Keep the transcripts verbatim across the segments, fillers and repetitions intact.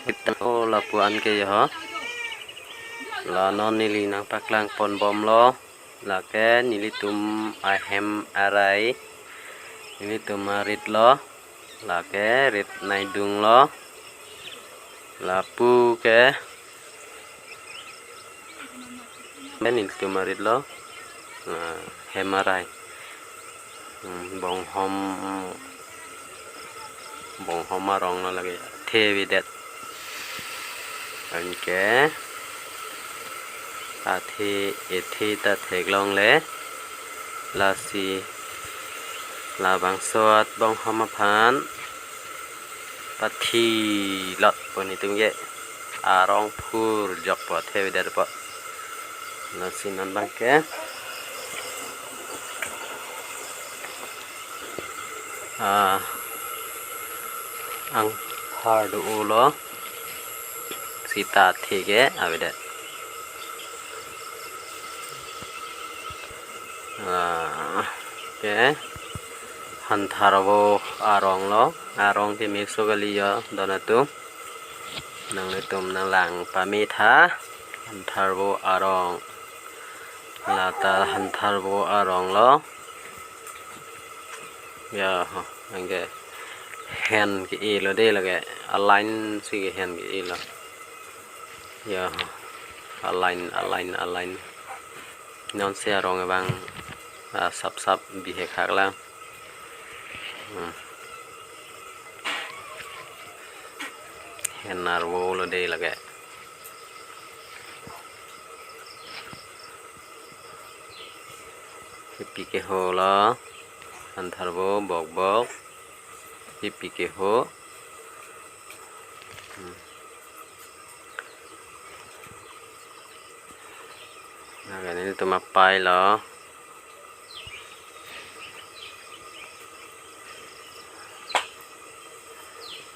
Kita o lapu-an ke ya ho. La non neli nangpaklang pon bomlo. Lake nelitum ahem arai. Nelitum arit lo. Lake rit naidung lo. Lapu ke. Nelitum arit lo. Nah, hem arai. Hmm, bonghom, bonghom arong lo lake, athe avedet. Anke athe, athe ta theklongle, lasi labangso at bonghom aphan pathi lot pon itum ke, arong phurjokpo, athe avedetpo. Lasi non abang ke, ah, angthar do-o lo, seta athe ke avedet. Ah, ke hantharvo arong lo, arong ke meso kali ya don atum. Nanglitum nanglang pame tha, hantharvo arong. Lata hantharvo arong lo. Ya ho, anke hen ke-e lo de lake, aline si ke hen ke-e lo. Ya ho, aline, aline, aline. Non si arong abang, ah, sap sap bihek hak lang. Hmm. Hen arvo lo de lake. Kepi keho lo, hantharvo bokbok. Kepi keho. Hmm. Nah, nelitum apai lo.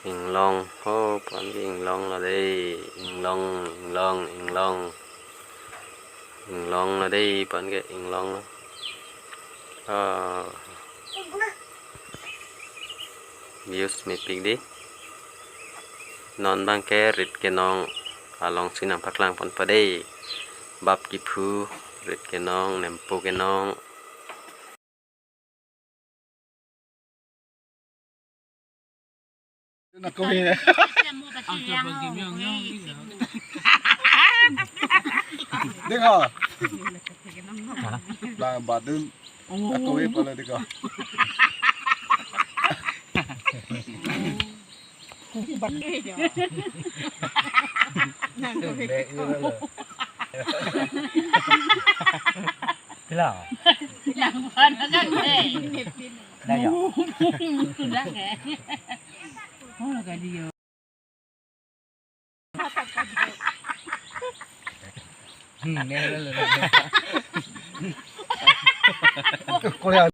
Inglong, ho, pon ke inglong lo de, inglong, inglong, inglong. Inglong lo de, pon ke inglong lo. Oh. Views mepik de. Non abang ke rit kenong along si nangpaklang ponpo de. Bap kephu, rit kenong, nempo kenong. Nako he. Ding ho. Bang badun. Ako he pala ding ho. Pila? Yang mana kan, eh? Dah ya? Dah, eh? Oh, lagi dia. Hmm, ne, ne, ne, ne. Korea.